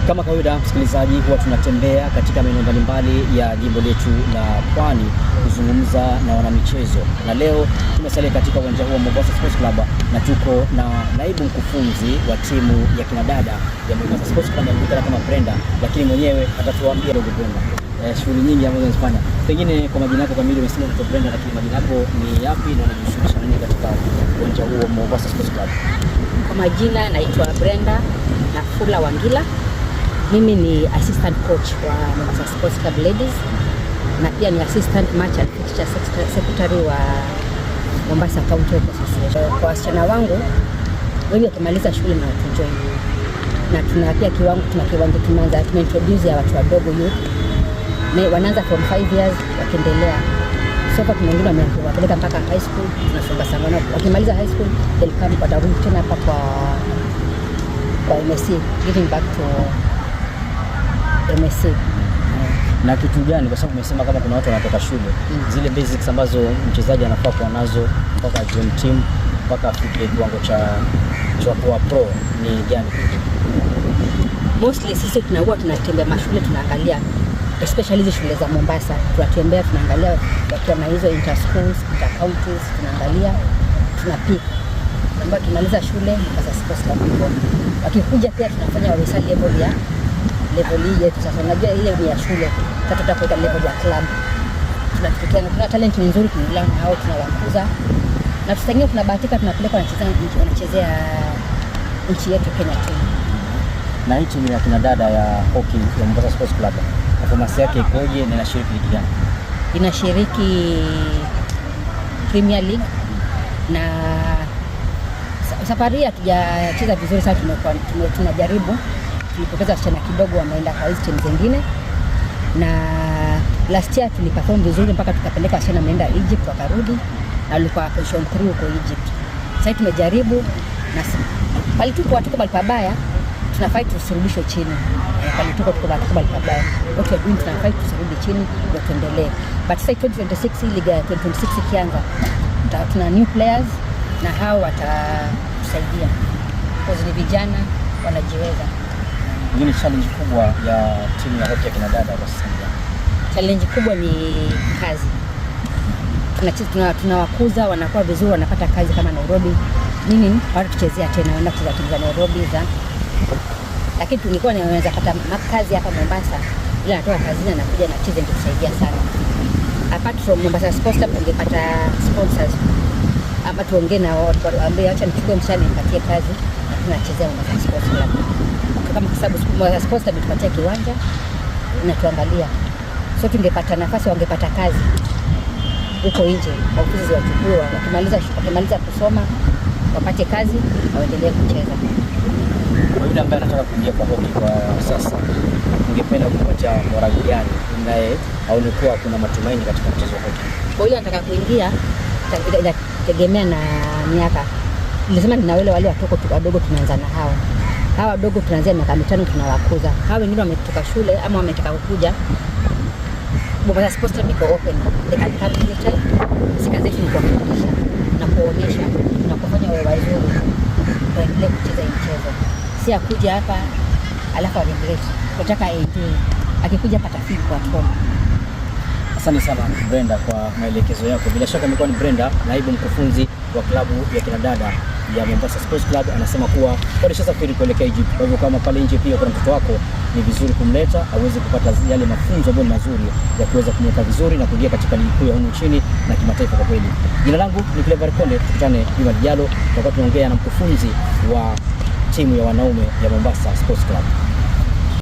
Kama kawaida, msikilizaji, huwa tunatembea katika maeneo mbalimbali ya jimbo letu la Pwani kuzungumza na wanamichezo, na leo tumesalia katika uwanja huu wa Mombasa Sports Club na tuko na naibu mkufunzi wa timu ya kinadada ya Mombasa Sports Club anajulikana kama Brenda, lakini mwenyewe atatuambia dogo Brenda, shughuli nyingi ambazo anazifanya. Pengine kwa majina yako kamili, umesema unaitwa Brenda, lakini majina yako ni yapi na unajishughulisha nini katika uwanja huu wa Mombasa Sports Club? Kwa majina naitwa Brenda Nafula Wangila. Mimi ni assistant coach wa Mombasa Sports Club Ladies na pia ni assistant match and fixture secretary wa Mombasa County Hockey Association. Kwa wasichana wangu wengi wakimaliza shule na watujoin, na tuna pia kiwango, tuna kiwango tumeanza tumeintroduce ya watu wadogo, youth na wanaanza from 5 years wakiendelea. So far tuna wengine wamewapeleka mpaka high school, tunasonga sana. Wakimaliza high school they'll come, watarudi tena hapa kwa MSC, giving back to MSC. Na kitu gani, kwa sababu umesema kama kuna watu wanatoka shule, zile basics ambazo mchezaji anafaa kuwa nazo mpaka join team mpaka afike kiwango cha kuwa pro ni gani? Mostly sisi tunakuwa tunatembea mashule, tunaangalia, especially hizi shule za Mombasa, tunatembea tunaangalia wakiwa na hizo inter schools, inter counties, tunaangalia, tuna pick ambao kimaliza shule Mombasa Sports Club iko. Wakikuja pia tunafanya wawesa level ya level hii yetu. Sasa unajua ile ni ya shule, sasa tutakuweka level ya club. Tunafikia tuna talent ni nzuri, tunaendelea na hao, tunawakuza na tutaingia, tunabahatika tunapeleka wanachezea nchi yetu Kenya team. Na hii timu ya kina dada ya hockey ya Mombasa Sports Club, performance yake ikoje na inashiriki ligi gani? Inashiriki Premier League na safari hii hatujacheza vizuri sana, tunajaribu. Tulipoteza wasichana kidogo, wameenda kwa hizi timu zingine, na last year tuliperform vizuri mpaka tukapeleka wasichana wameenda Egypt wakarudi, na walikuwa position 3 huko Egypt. Sasa tumejaribu na pale tuko, hatuko pale pabaya, tuna fight tusirudishwe chini. Pale tuko pale pabaya. What we are doing, tuna fight tusirudi chini ndio tuendelee. But sasa 2026, hii liga ya 2026 ikianza, tuna new players na hao watatusaidia because ni vijana wanajiweza. Pengine challenge kubwa ya timu ya hockey ya kina dada kwa sasa ni gani? Challenge kubwa ni kazi. Tunawakuza, wanakuwa vizuri, wanapata kazi kama Nairobi nini, hawatatuchezea tena, wanaenda kucheza timu za Nairobi za, lakini tungekuwa naweza pata kazi hapa Mombasa, ila anatoka kazini anakuja na cheza, ingetusaidia sana. Apart from Mombasa Sports Club, tungepata sponsors ama tuongee na watu waambie, acha nichukue msichana nipatie kazi na tunachezea Mombasa Sports Club, kama kwa sababu Mombasa Sports Club imetupatia kiwanja inatuangalia, so tungepata nafasi, wangepata kazi huko nje, ofisi ziwachukue, wakimaliza kusoma wapate kazi waendelee kucheza. Kwa yule ambaye anataka kuingia kwa hockey kwa sasa, ungependa kumpatia morali gani naye aone kuwa kuna matumaini katika mchezo wa hockey? Kwa yule anataka kuingia, inategemea na miaka. Nilisema nina wale watoto wadogo tunaanza na hao. Hawa wadogo tunaanzia miaka 5 tunawakuza. Hawa wengine wametoka shule ama wametaka kukuja, Mombasa Sports Club iko open. They can come anytime. Sisi kazi yetu ni kuwafundisha na kuwaonyesha na kufanya wawe wazuri, waendelee kucheza hii mchezo. Si akuja hapa alafu a regret. Tunataka enjoy. Akikuja hapa atafeel kwa home. Asante sana Brenda kwa maelekezo yako. Bila shaka imekuwa ni Brenda, naibu mkufunzi wa klabu ya kinadada ya Mombasa Sports Club, anasema kuwa walishasafiri kuelekea Egypt. Kwa hivyo kama pale nje pia kuna mtoto wako, ni vizuri kumleta aweze kupata yale mafunzo ambayo ni mazuri ya kuweza kumweka vizuri na kuingia katika ligi kuu ya humu nchini na kimataifa kwa kweli. Jina langu ni Clever Konde, tukutane juma lijalo, tutakuwa tunaongea na mkufunzi wa timu ya wanaume ya Mombasa Sports Club.